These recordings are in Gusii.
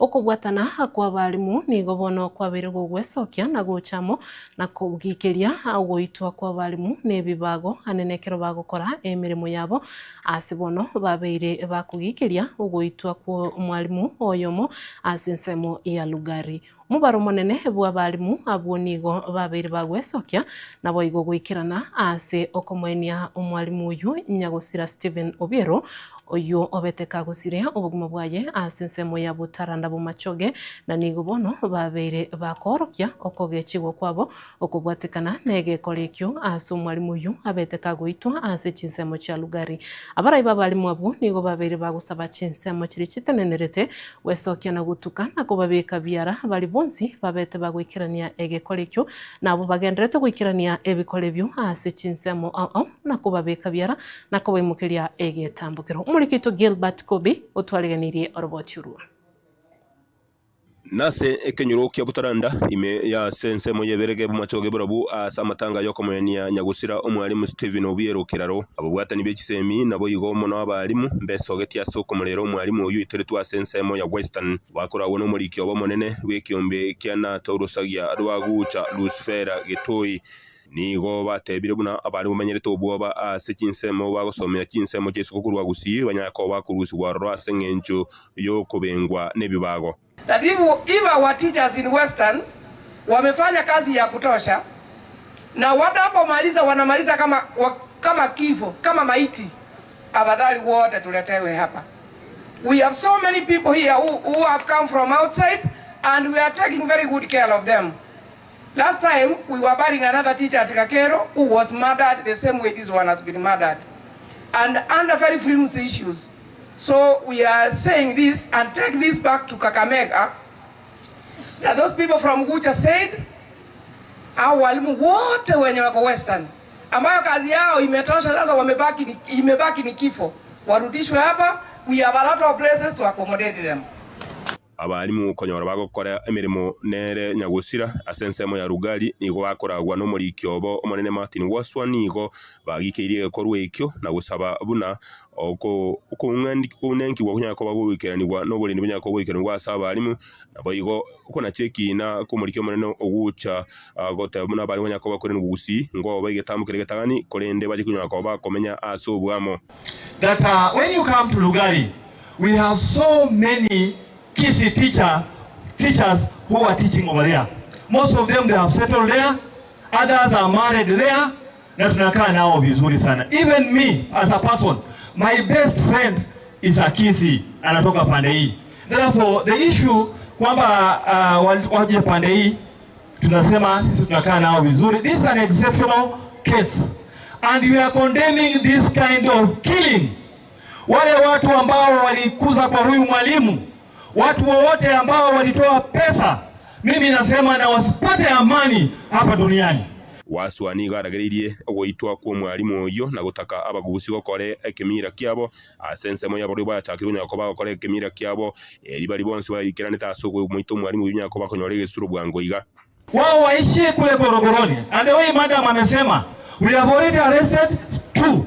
Okobwatana kw'abalimu nigo bono kwabeire gogwesokia na gocha amo na kogikeria ogoitwa kw'abalimu na ebibago anene ekero bagokora emeremo yabo. Ase bono babeire bakogikeria ogoitwa kw'omwalimu oyomo ase ensemo ya Lugari. Omobaro omonene bw'abalimu abwo nigo babeire bagwesokia, naboigo goikerana ase okomoenia omwalimu oyio nyagosira Stephen Obiero, oyio obete kagosiria obogima bwaye ase ensemo ya Butaranda Bomachoge, na nigo bono babeire bakoorokia okogechigwa kwabo okobwatekana negekora ekio ase omwalimu oyio abete kagoitwa ase chinsemo chia Lugari. Abarai b'abalimu abwo nigo babeire bagosaba chinsemo chiria chitenenerete gwesokia na gotuka na kobabeka biara baria bonsi babete bagoikerania egekora ekio, na abwo bagendererete goikerania ebikora ebio ase chinsemo ao ao na kobabeka biara na kobaimokeria egetambokero. Omoriki oito Gilbert Kobi otwareganirie oroboti orwo. Nase ekenyoro kia Butaranda, ime y'ase ensemo y'eberege b'amachoge barabwo ase amatanga y'okomoenia nyagosira omwalimu Stephen Obiero Keraro. Ababwatani be chisemi naboigo mono abalimu mbesogetie ase okomorera omwalimu oyio oiteretwe ase ensemo ya Western. Bakoragwa nomoriki obo omonene bw'ekeombe kia Nata orosagia rwa Gucha Lucifera Getoi. Nigo batebire buna abare bamenyerete obwoba ase chinsemo bagosomia chinsemo chi'isiko korwa Gusii banyare koba bakorusigwa aroro ase engencho y'okobengwa nebibago. That if if our teachers in Western wamefanya kazi ya kutosha na wanapomaliza wanamaliza kama kama kifo kama maiti, afadhali wote tuletewe hapa. We have so many people here who, who have come from outside and we are taking very good care of them. Last time we were burying another teacher at Kakero who was murdered the same way this one has been murdered and under very flimsy issues. So we are saying this and take this back to Kakamega that those people from Gucha said hao walimu wote wenye wako Western ambayo kazi yao imetosha sasa, wamebaki ni, imebaki ni kifo, warudishwe hapa. We have a lot of places to accommodate them. Abalimu konyora bagokora emeremo nere nyagosira ase ensemo ya Lugari nigo bakoragwa nomoriki obo omonene Martin Waswa nigo bagikeirie egekorwa ekio na gosaba buna okounenkiwa konyare koba goikeranigwa na oborendi bonyare koba goikeranigwa ase abalimu naboigo okonacha ekiina kw'omoriki omonene ogocha goteba buna abalimu banyare koba bakoiranigwa gusii ngoba egetambo keria getang'ani korende bache konyara koba bakomenya ase oboamo. That when you come to Lugari We have so many Kisii teacher, teachers who are teaching over there. Most of them they have settled there, others are married there, na tunakaa nao vizuri sana. Even me as a person, my best friend is a Kisii, anatoka pande hii. Therefore, the issue kwamba uh, waje pande hii tunasema sisi tunakaa nao vizuri. This is an exceptional case and we are condemning this kind of killing. Wale watu ambao walikuza kwa huyu mwalimu, watu wowote ambao walitoa pesa, mimi nasema na wasipate amani hapa duniani. Waswa nigo aragereirie ogoitwa kw'omwalimu oyio na gotaka abagusi gokora ekemira kiabo ase ensemo y'abarwani bayachakire konyara koba bagokora ekemira kiabo erio baria bonsi baikeranete ase okomoita omwalimu oyio onyare koba akonyora egesuro bwango iga. Wao waishi kule korokoroni and the way madam amesema we have already arrested two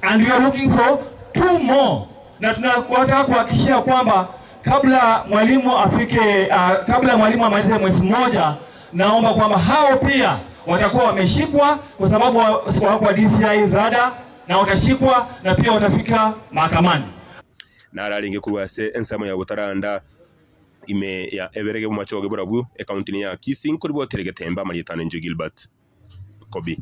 and we are looking for two more, na tunataka kuhakikishia kwamba kabla mwalimu afike, uh, kabla mwalimu amalize mwezi mmoja, naomba kwamba hao pia watakuwa wameshikwa kwa sababu wako wa DCI rada na watashikwa na pia watafika mahakamani. Naro arenge korwa ase ensemo ya Botaranda. Ime ya eberege bw'amachoge barabwo, ekaunti ya Kisii nkoribwatire getembe amarieta ane inche Gilbert Kobi.